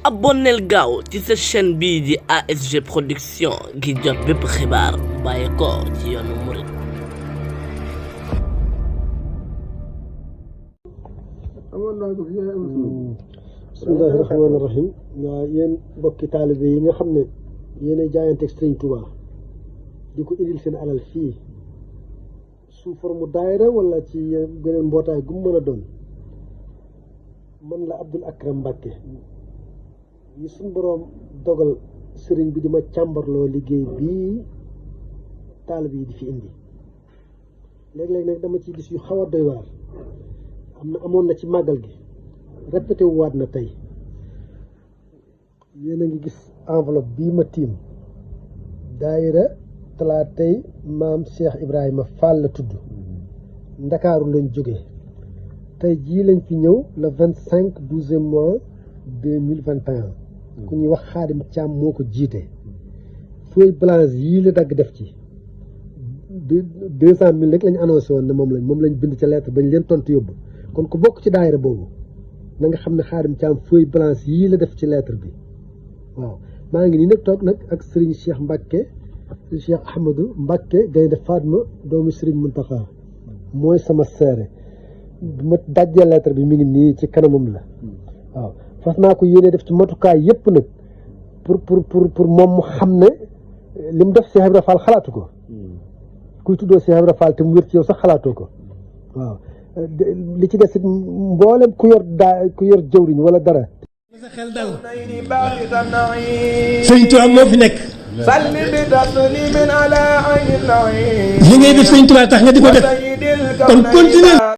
abonneel gaaw ci sa chaîne bii di ASG Production ngir jot bépp xibaar bàyyi ko ci yoonu murid. bismillahi rahmaani rahim. waa yéen mbokki taalibe yi nga xam ne yéen a jaayanteeg Sëriñ Tuubaa di ko indil seen alal fii sous forme daayira wala ci beneen mbootaay gu mu mën a doon, man la Abdul Akram Mbàkke yi suñ boroom dogal sëriñ bi di ma càmbarloo liggéey bii taalibe yi di fi indi. léeg-léeg nag dama ci gis yu xaw a doy waar. amoon na ci màggal gi, répété wu waat na tey. yéen a ngi gis enveloppe bii ma tiim, daayira talaatay maam Cheikh Ibrahima Fall la tudd, ndakaaru lañ jóge tey jii lañ fi ñëw le 25/12 mois 2021. ku ñuy wax Xaadim Caam moo ko jiite. feuille blanche yii la dagg def ci 200 000 rek lañ annoncé woon ne moom lañ bind ca lettre bañ leen tontu yóbbu. kon ku bokk ci daayira boobu na nga xam ne Xaadim Caam feuille blanche yii la def ci lettre bi. waaw maa ngi nii nag toog nag ak Serigne Cheikh Mbacke, Cheikh Ahmadou Mbacke Gaynde Fatma doomu Serigne Mountakha mooy sama seere. bu ma dajjee lettre bi mi ngi nii ci kanamam la. waaw fas naa ko yéene def ci matukaay yëpp nag pour moom mu xam ne li mu def Cheikh Ibra Fall xalaatu ko. kuy tuddoo Cheikh Ibra Fall te mu wér ci yow sax xalaatoo ko. waaw li ci des it mboolem ku yor jëwriñ wala dara. sa xel dal sëñ Tuubaa moo fi nekk. li ngay def sëñ Tuubaa tax nga di ko def kon continuer.